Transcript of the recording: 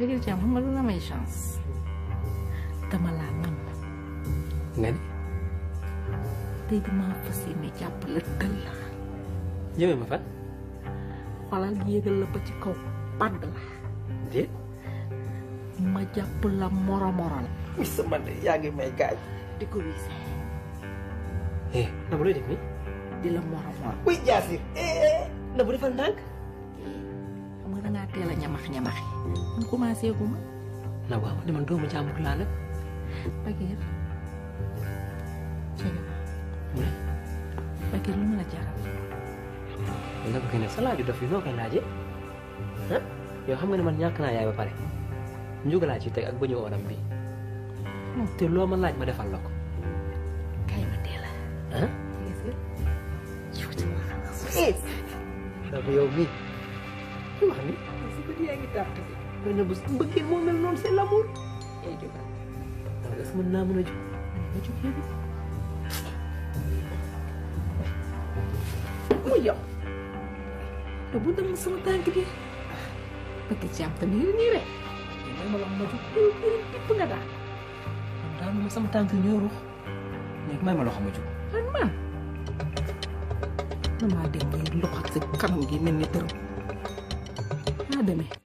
Pikir jam xam nga lu la may chance dama laa nam nga ni tey dama fas yéene jàpp la tël la jëmee ma fan xoolal yéegal la ba ci kaw padd la déet ma jàpp la moro la mi sama de yaa ngi may gaaj di ko wiise na bu lay def ni di la moro uy jaasir na bu defal ndànk xam nga dangaa teel a ñamaxi man commencé gu ma na waaw de man doomu jàmbur laa nag Bakir jege mu ne Bakir lu mu la jaral nga bëgg ne sa laaju dof yi noo koy laajee ah yow xam nga ne man ñàkk naa yaay ba pare njuga laa ci teg ak bëñu oonam bi te loo ma laaj ma defal la ko kay ma teel a ah yow mii wax ni si bët yaa ngi tàrt bi mais ne bu mbëggeel moo mel noonu c'est l'amour ay jógal donc est-ce que mën naa mën a jóg nga jóg yéegi mu yow yow bu dem sama tànk bi bëgg jàmm tamit nii rek may ma wax ma jóg pipp nga daal man daal ma sama tànk ñoo ruux léegi may ma loo xam ma jóg man damaa dem ngay loxo sa kanam gi mel ni dërëm naa demee